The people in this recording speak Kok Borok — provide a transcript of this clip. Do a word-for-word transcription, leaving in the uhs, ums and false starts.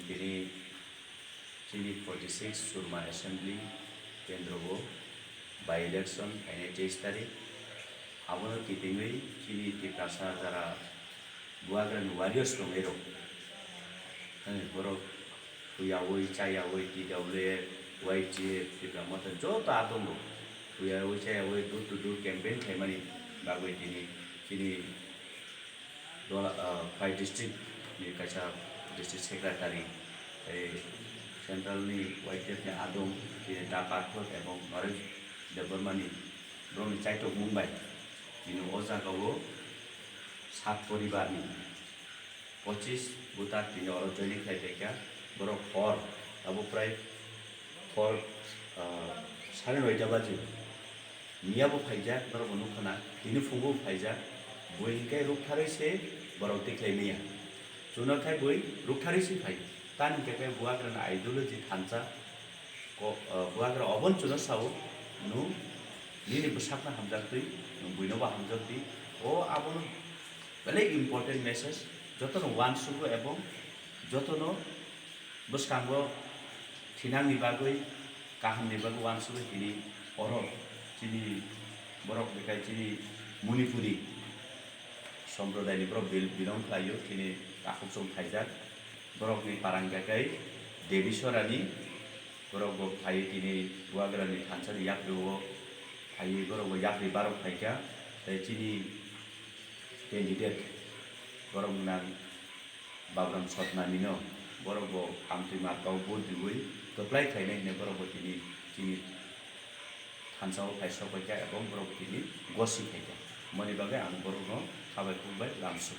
Tini chini forty six Surma Assembly kendro o by election phainai teis tarik. Abono kitingwi chini Tiprasa jara Bubagrani warriors tongwi rok. Borok huyawi chayawi T W F, Y T F, Tipra Motha joto a tongo. Huyawi chayawi door to door campaign khaimani bagwi tini chini Dola, ah, Khwai district ni kaisa district secretary, tei central ni Y T F ni adong, tini Da Pathor ebong Naresh Debbarma ni borokni chaitok mung bai tini o jaga o sat poribar ni pochis voter tini oro joining khlai paikha. Borok hor abo prai hor, ah, sare noita baji. Miya bo phaijak, norok bo nukha na, tini phungo bo phaijak, bui hinkhe ruktharwi se borok tikhlai maya. Chwngno khai bui ruktharwi se phai. Tani hinkhe khe Bubagrani ideology thansa, ko-, ah, Bubagra obono chwngno sao, nwng nini bwsakno hamjaktwi, nwng buino bo hamjakdi. O abono belai important message, jotono uansugo ebong jotono bwskango thinangni bagwi, kahamni bagwi uansugwi tini oro chini borok bekai chini Manipuri somprodayni borok bil-, belong khlaio, chini takhuk chwng phaijak. Borokni parang bekai Devi Sorani, borok bo phaiwi tini Bubagrani thansa ni yapri o phaiwi borok bo yapri barok phaikha. Tei chini candidate borok nang Babram Sotnamino borok bo amtwi marka o vote riwi kwplai khlainai hinwi borok bo tini chini thansa o phai sok paikha ebong borok bo tini gosi khaikha. Moni bagwi ang borokno khabai khukbai lamsuk.